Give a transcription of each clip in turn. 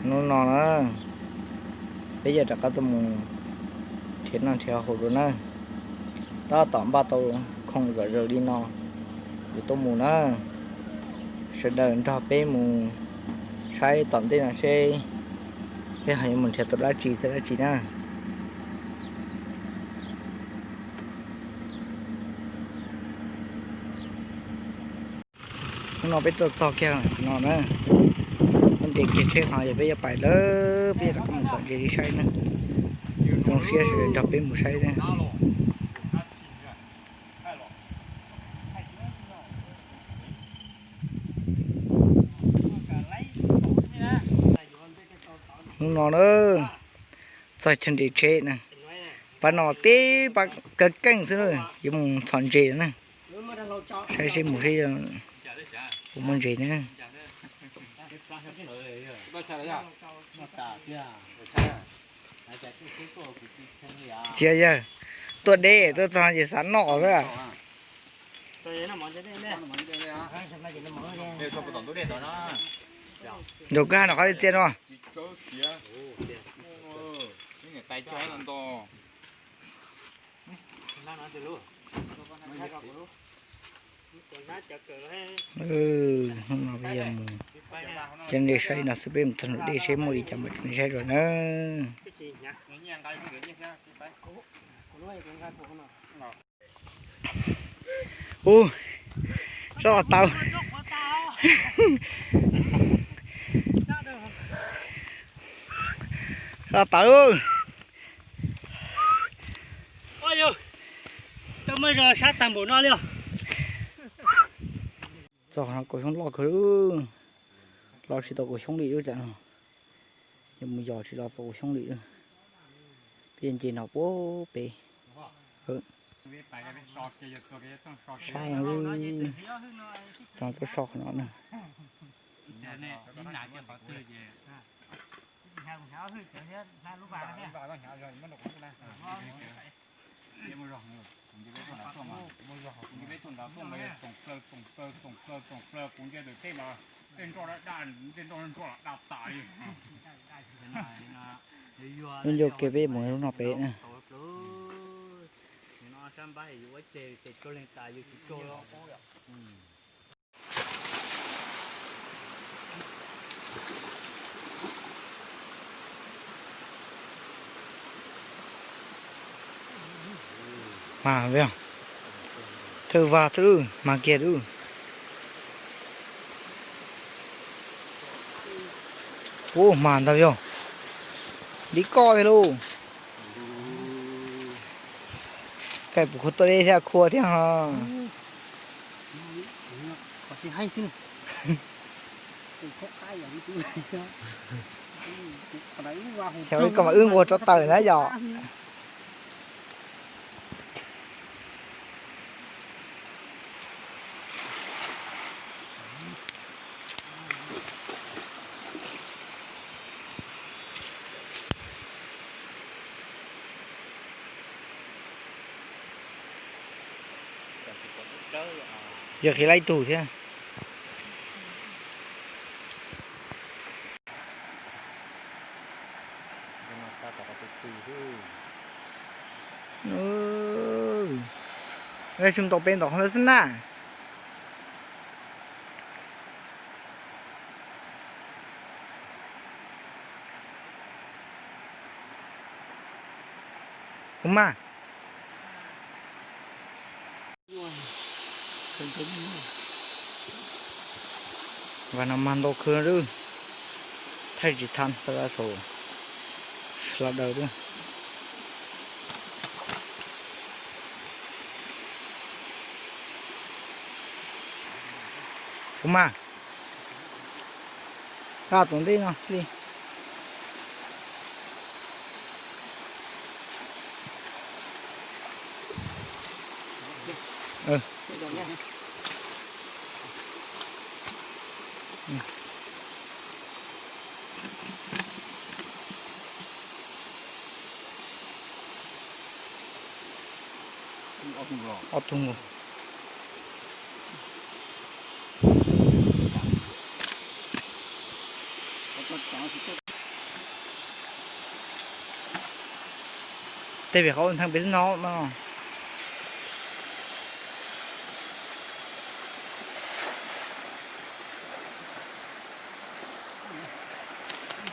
Hnub no na, peb yuav rov qab tuaj mus nrhiav noj nrhiav haus dua na. Tab tom npaj tau khoom zom zaws li no, yuav tuaj mus na. Sawv daws nrog peb mus saib tom ntej no seb peb ho yuav mus nrhiav tau dab tsi thiab dab tsi na. Hnub no peb tuaj txog kiag qhov no na, peb nres kiag tsheb qhov no yog peb yuav pais lawm, peb yuav rov qab mus txhom ntses li saib na. Zoo siab sawv daws nrog peb mus saib na. Hnub no na, txog chaw nres tsheb na, pab no tib pab kawg keej xwb na, yuav mus txhom ntses na. Saib seb mus seb puas muaj ntses na. Tsis yog, tuaj deb tuaj txog ces xav noj xwb. Ncaug kag no qhov li txiaj no. Hnub no peb yuav mus, cov nres saib no xwb, peb mus txog nram dej seb muaj li cas mam tso nej saib dua na. Ub, soj tawv, soj tawv. Txog qhov no kaum xyoob loj kawg, los tsis tau kaum xyoob li lub cas no. Yuav mus yos tsis los tau kaum xyoob li. Peb nce no puag pem. Sab, txog tuaj so qhov no na. Lub ncauj kev peb mus lub no pem na. Mas, thawj vas xwb, mas kiag lub. Ub, mas ntau yog li koj thiab lauj. Kaij puas khua tuaj deb thiab khua thiab ho. Xyov li koj mas wb nquag rau tawm na yom. Yog qhia laib tug thiab. Tsis mus tau pem ntawm qhov ntawd xwb na. Ua mas. Vas no mag ntau khw lawm, thaij tsis tau tau saum sawv daws lawm. Kuv mas, nqa tus ntej no li. Ob tug nkaus. Tej pem qhov ntxhee pem xwb no no.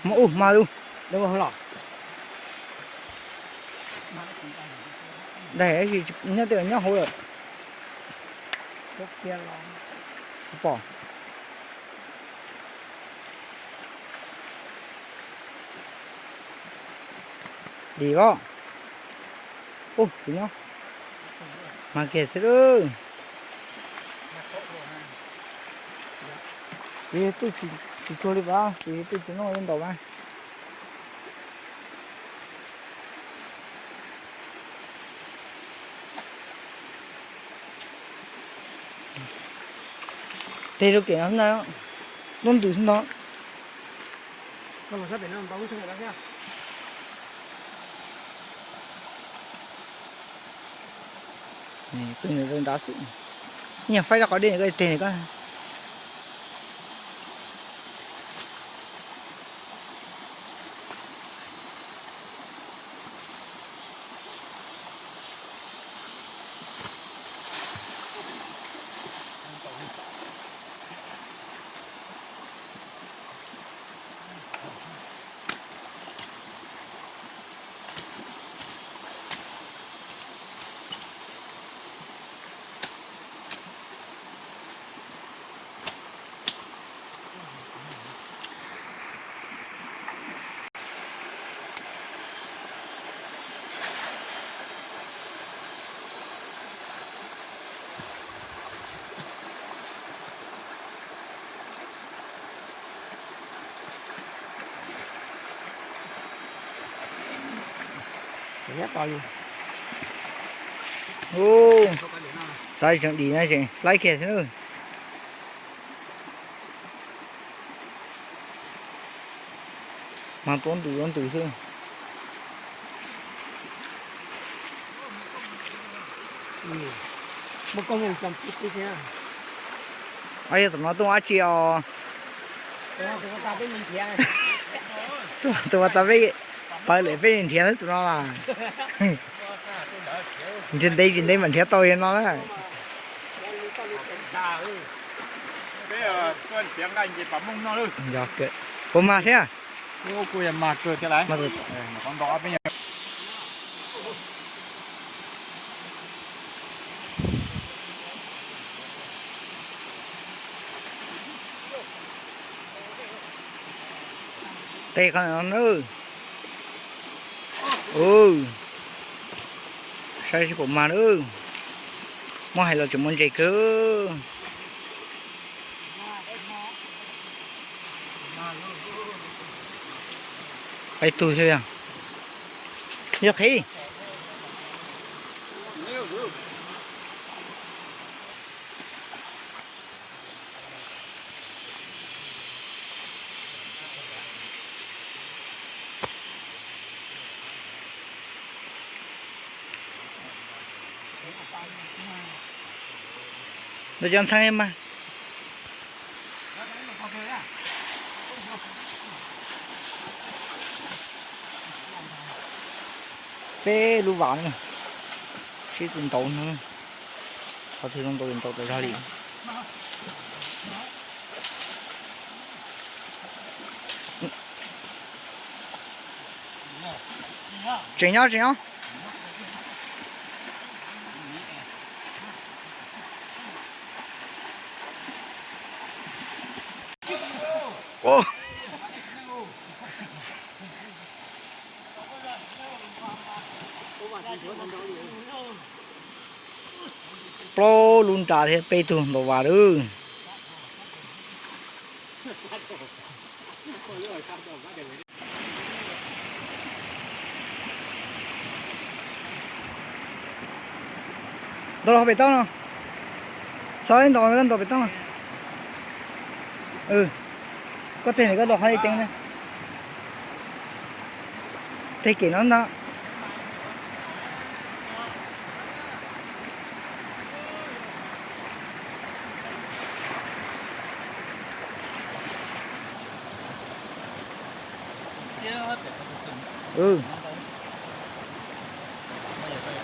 Muab ub mas ub. Daim nyob tej nyob hauv lawm. Pom. Dim os. Ub, tus nyob. Mag kiag xwb lawm. Ces twb tsis tsuag li pab, ces twb tsis noj li ntaus pab. Tej lub kev no ntag, lub ntws xwb no. Peb nrad xwb, ib nyuag faib rau qhov dej ko teg ko. Xav tseem dim na tseem laib kiag xwb. Mas tuav ntws tuav ntws xwb. Yog tus no tuaj ua dab tsi os? Tus uas tas peb pawv lawm peb nrhiav xwb tus no mas. Nrhiav ntev tsis ntev mas nrhiav tau li no na. Puas mag thiab? Tej qhov no na. Saib seb puas mag na. Muab hais los tseem muaj ntses kawg. Peb tug thiab yog, yog qhiv. Ntawm cov ntxhee mas. Peb lub vas na, sib tw ntaus no, qhov twg zoo ntaus ntaus tas zog li. Tseem nyob, tseem nyob. Plaub lub nra thiab peb tug ntaus vas lawm. Ntaus los pem toj no. Hlob, ntaus, ntaus pem toj no. Koj teg ntawm koj ntaus qhov li teeb na. Teg kem no ntag.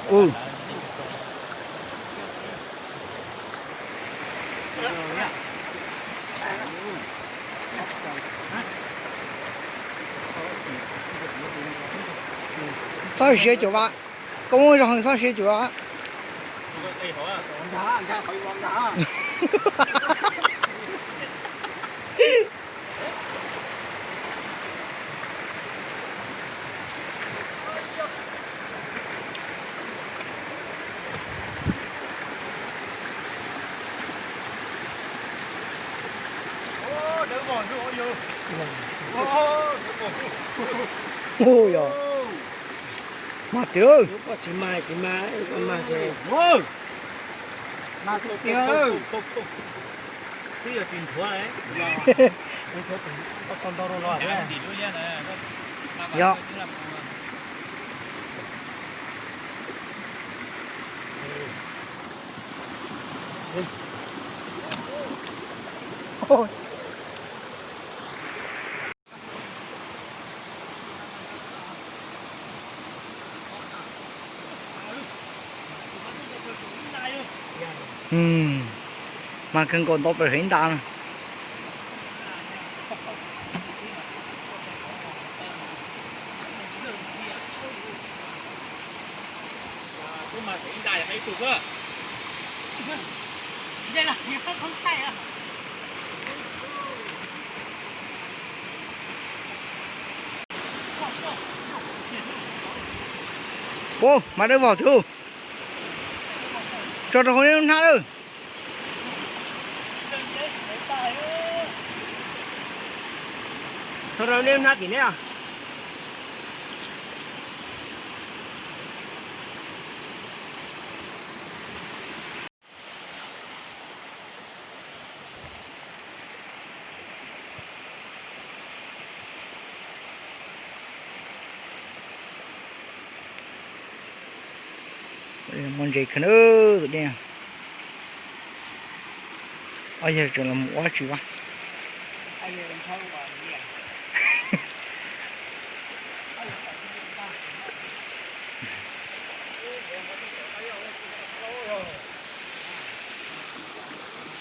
Ub. Txhob siab cuam vas, koj muaj zog heev txhob siab cuam. Ua yog mas tiag. Yog. Mas kawg nkaus ntau plaws heev ntag na. Ua, mas dawb vog tiag lauj. Tso rau hauv nej lub hnab lawm. Tso rau nej lub hnab tim neb. Muaj ntses kawg na tus dej. Ob yawg tseem los mus ua tsi vaj.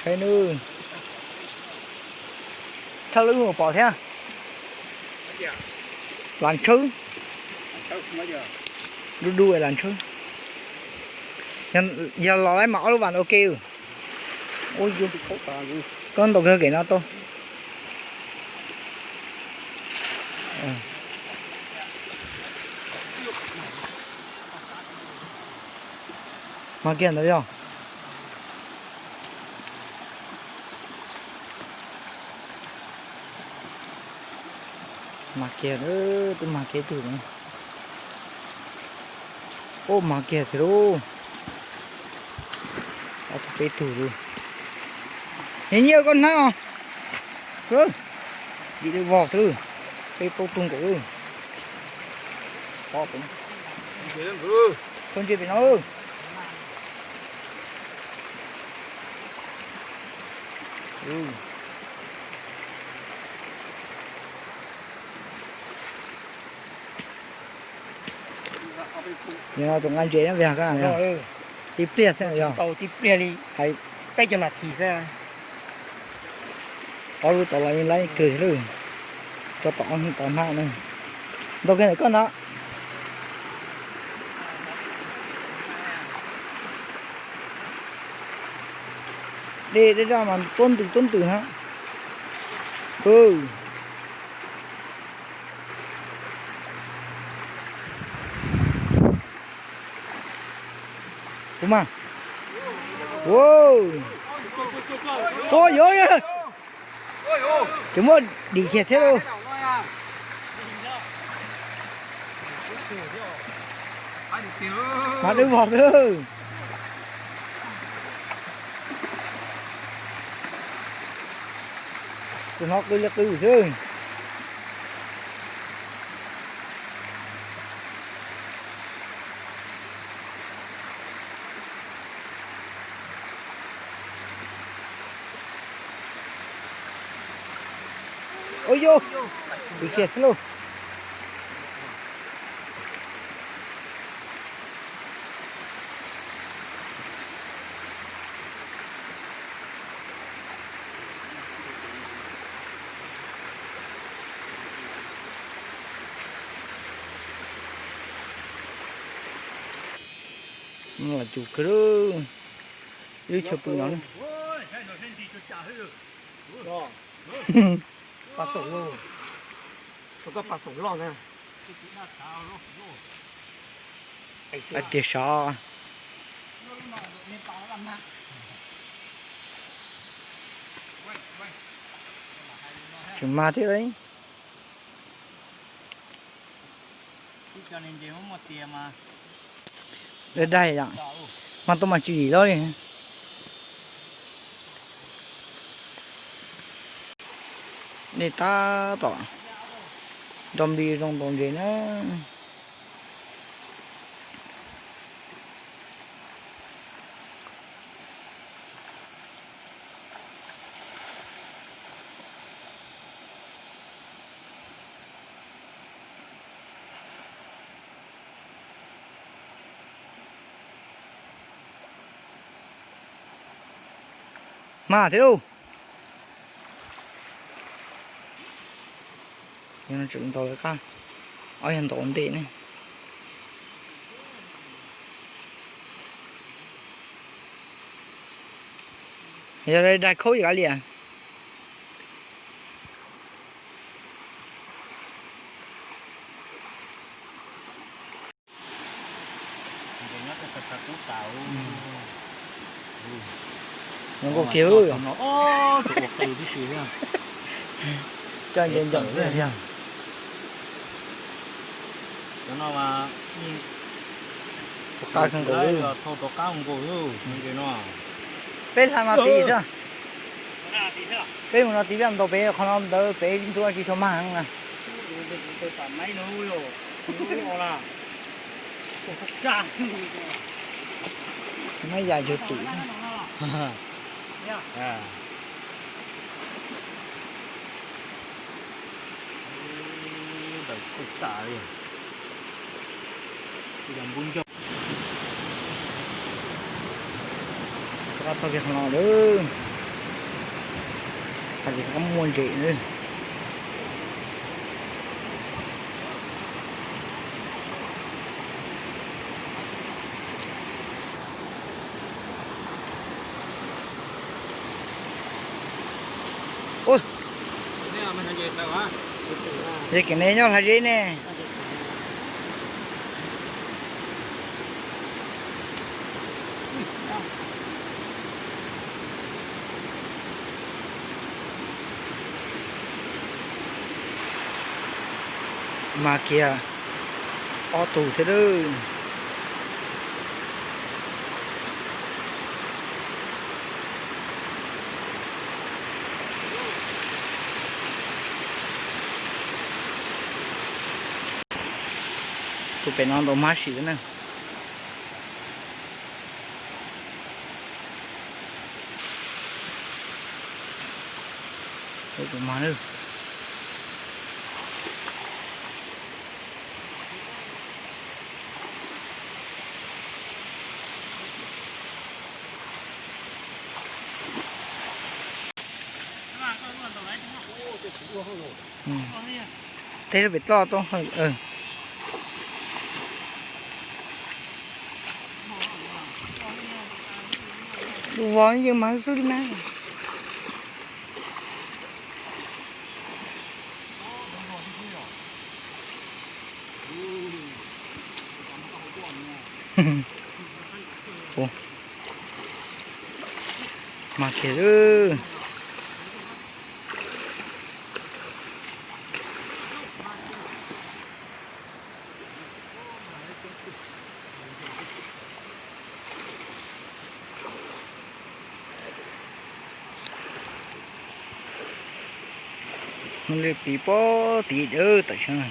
Saib nws, thawj lub pom thiab. Las tshawb, du du las tshawb. Yog los lawm mas ob lub vas ua ke. Koj ntaus kiag kev no tau. Mas kiag ntawd yog. Mas kiag, twb mas kiag tug no. Ub, mas kiag thiab lauj. Ob tug peb tug lauj. Nyias nyias koj hnab os. Yim dawb vog xwb, peb plaub tug nkaus. Tso ntsia pem no. Tus nqa ntses na, tib pliag xwb yog, tib pliag li, hais peb caug nas this xwb. Ob lub tod los yeej laib kawg thiab lauj. Tso tom ob tod hnab na. Ntaus kiag ntawm koj ntag. Dej dej zaj mas tuab ntws tuab ntws na. Kuv mas. Ua yuav, ces muab dim kiag thiab lauj. Mas dawb vog xwb. Tus no qw li qw xwb. Ua yuav, dim kiag xwb lauj. Los cus kawg lawm. Ib lub chaw pw no. Tias sov. Tseem mag thiab li. Dai dai yom, mas tau mas tsis dim lawm li. Nej tab tom nrog npis zoo ntaus ntses na. Mag thiab lauj. Tseem ntaus qab, ob yog ntaus ntej ne. Yog dai khaub yam li. Zoo nkauj kiag. Coj nce ncov xwb. Rov qab kawg nkaus. Peb hla no tid xwb. Peb mus no tid, peb mus ntaus pem qhov no ntawd pem ntuj tsis tshua mag heev na. Maj yam cuag twm xwb. Rov qab txog kiag qhov no lawm. Hais tias rov qab muaj ntses na. Ua, yog kev ne nyob hla zeb ne. Mas kiag ob tug thiab lawm. Tus pem no ntaus hmab sim na. Tus mag na. Teb lub pem toj tau. Lub vov yeej mag xwb li na. Ua, mag kiag lawm. Li piv pob tid dawb tawm xyoo na.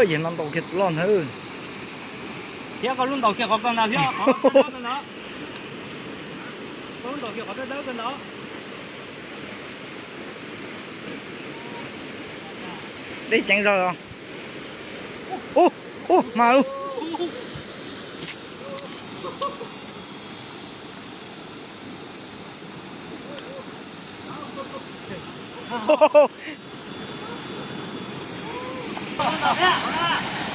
Yog no ntaus kiag tus loj ntawd. Thiab koj lub ntaus kiag qhov koj ntag thiab, qhov dawb dawb koj ntag. Koj lub ntaus kiag qhov dawb dawb koj ntag. Dej ceev zog os. Ub, ub, mas lub.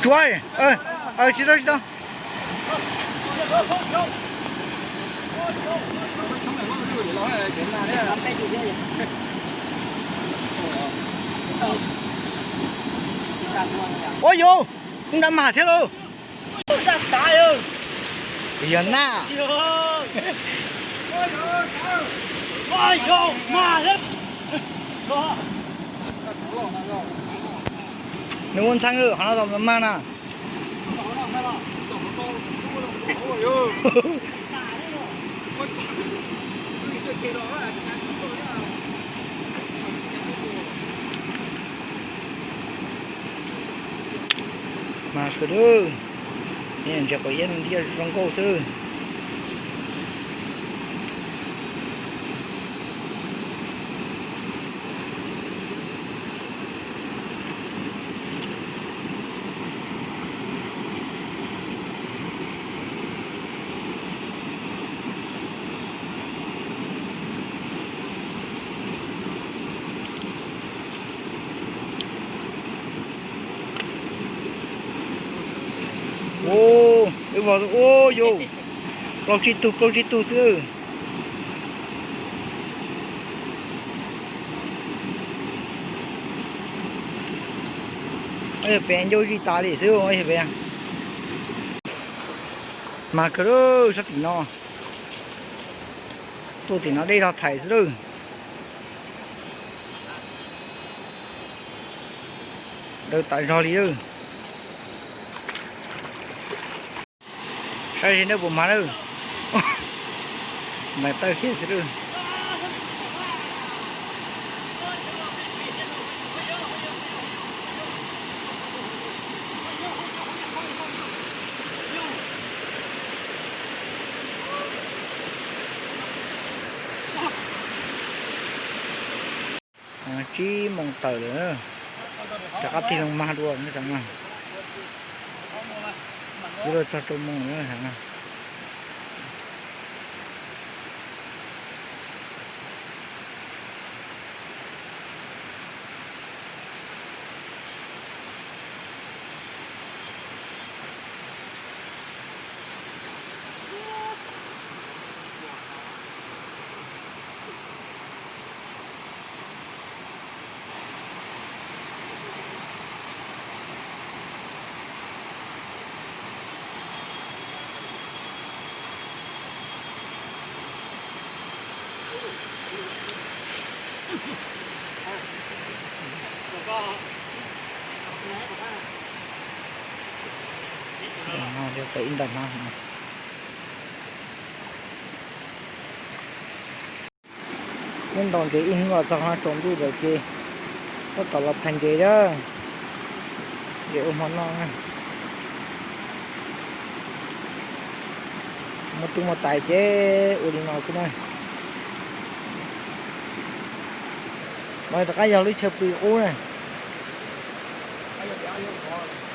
Tsuav, tsis tau, tsis tau. Ua yus, kuv nrad mas thiab lauj. Yog na. Nws ua ntxhee, qhov no tau mag na. Mas kawg, nws ntsia quav iab ntiab zoo nkauj xwb. Ua, wb vog ua yus, plaub tsib tug, plaub tsib tug xwb. Yog pem ncauj zij tas li xwb, yog pem. Mas kawg, sab tim no, tuaj tim no dej zog thaiv xwb lawm. Daws tas zog li lawm. Saib seb neb puas mag lawm. Ntais tawj kiag xwb lawm. Tsib moos tawm lawm, rov qab tig loo mag dua. Twb los txog rau moos lawm. Neb ntaus ntses ib hnub los txog qhov no tsaus ntuj lawm ces tab tom los phais ntses na. Ntses ua hmo noj na. Muaj tub muaj tais ces ua li no xwb na. Qhov no rov qab yog lub chaw pw qub na.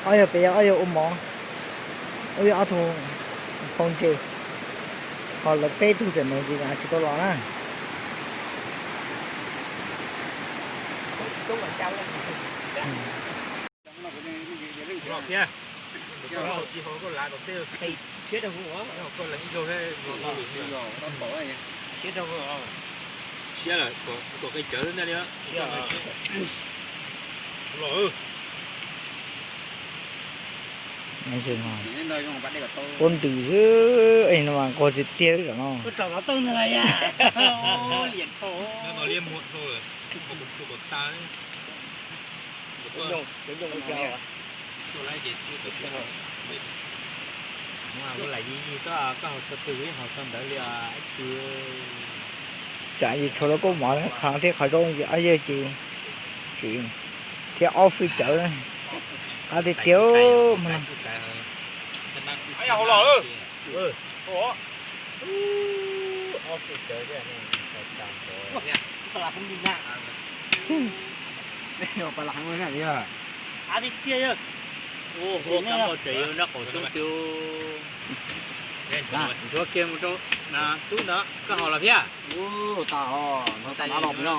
Ob yog pem yog ob yog ua mov, ua ob tug phau ntses, ho lawv peb tug tseem mus tsis tau los na. Puab ntws xwb es no mas nquag tiag tiag lub zos no. Tsam yus tshuav rau koj mov qhov thiab qhov zoo yus ob yawg ces tsis thiab ob fwj cawv qab tiag tiag. Ntxuav kiag mus rau tub ntawd koj haus los thiab? Tub, kom tag nrho rau,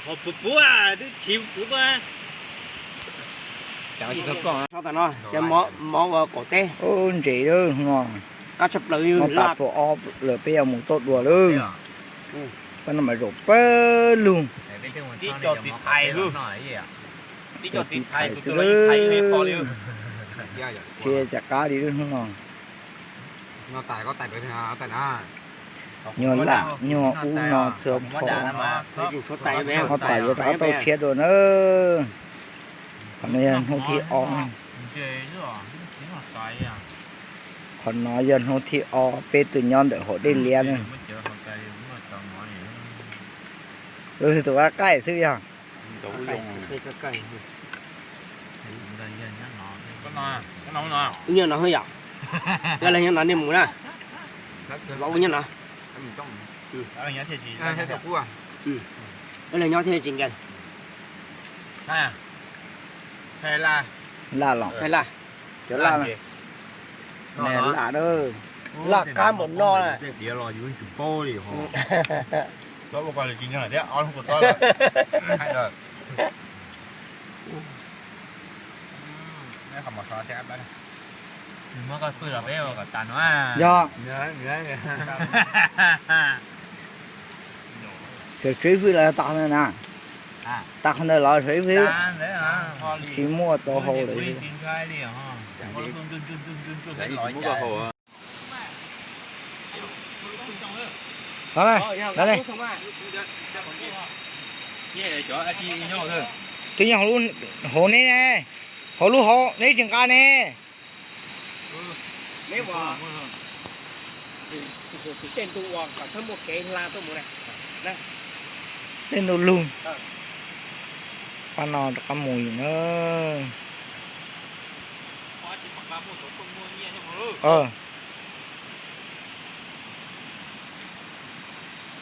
haus puv puv twb chiv puv. Mov ua qaum teb, ntses no, qab tshaj plaws, no tas pluas ob lawm peb yuav mus toj dua lawm. Pab no mas zaum pawg lug. Tib co txiv thais xwb, tib co txiv thais xwb, tsis cas qab li hnub no. Nyuag laj nyuag ub no txhua qhov, huab tais yuav rov qab tau tshiab dua na. Qhov no yog hnub thib ob. Qhov no yog hnub thib ob peb tug nyob ntawm hauv dej liab na. Tus qaij qaij xwb yog. Wb nyob no yom, yog leej nyob no nej mus na, los wb nyob no. Leej nyob thiaj tsis nkees. Laj los, cov laj, laj qab npaum no na. Muab koj xwb los peb ua kom tas no. Yog, tseem tshuav ib fwj los tas na. Tas qhov ntawd los tshuav ib fwj, tsis muaj txaus haus lawm. Twb nyob hauv lub hauv ne, hauv lub hauv neb tsis nqa ne. Tej ntu lug, pab no rov qab mus na.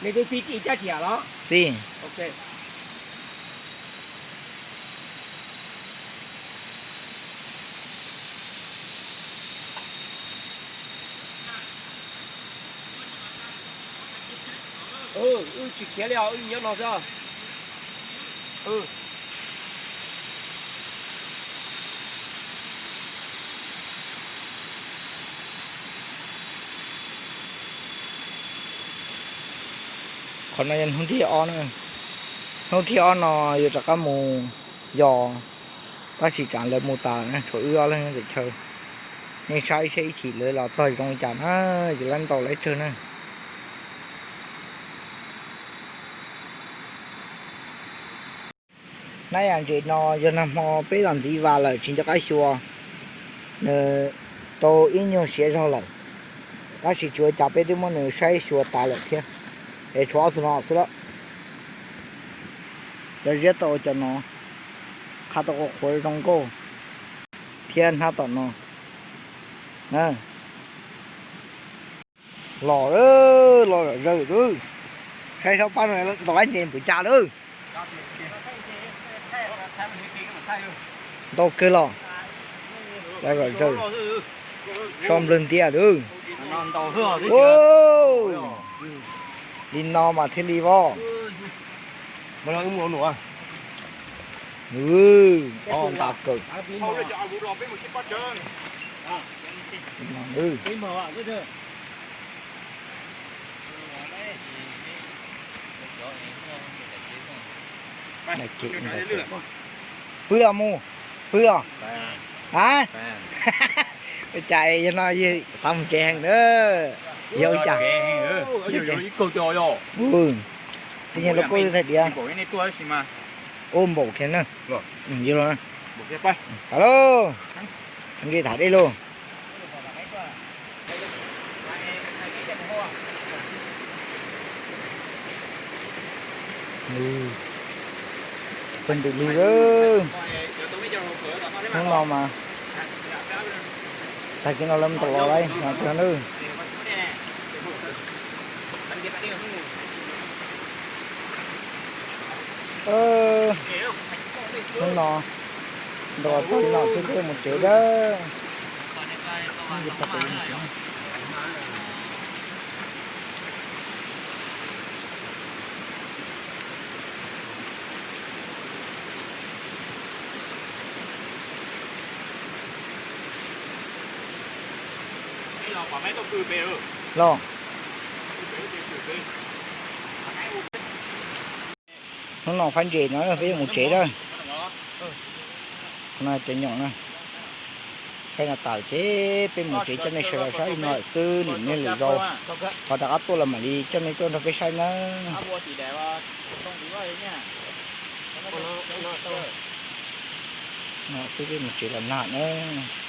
Nej twb txib ib rab riam los? Txib. Wb tsis khiav li os, wb nyob no xwb. Qhov no yog hnub thib ob, hnub thib ob no yuav rov qab mus yos, tab sis tsam lawv mus tas lawm na, tshuav wb ob leeg tawm chaw. Nej saib seb ib chim lawv los txog zoo li cas na, ces lawv ntaus lawv tsawg na. Nab yam ntses no yog nag hmo peb los ntxiv vas lawm tsis nco qab xyuas, nws tau ib nyuag siav zog lawm, tab sis tsis ua cas peb twb muab nws saib xyuas tas lawm thiab, es tshuav ob tug no xwb lawm. Cov ziab tau cov no, qhab tau qhuav qhuav zoo nkauj thiab hnab tom no. Los, los zom zaws lawm. Saib sab pab no ntau lab ntses npum cas lawm. Ntau kawg los. Los zom zaws. So nplawg ntiag lawm. Li no mas thiaj li voj. Nta kawg. Pw os mus, pw os. A, ua cas yog no yog xav mus tsev heev na. Yog ua cas? Ib kaug cos yog. Nyias los kuj thaj diav. Ua npaum kiag na. Los, tham dej lauj. Pawg ntws lug lawm. Hnub no mas tag kis no lawv mus tom los lawm no tiag na. Hnub no nrau txog li no xwb peb mus tsev dawb. Los, hnub no faib ntses no peb mus tsev dawb. No cov nyoom na, faib no tas ces peb mus tsev coj nej sawv daws saib li no lawm xwb, lwm niaj lwm zaus ho rov qab tuaj los mam li coj nej tuaj nrog peb saib nawb. No xwb peb mus tsev los nag nawb.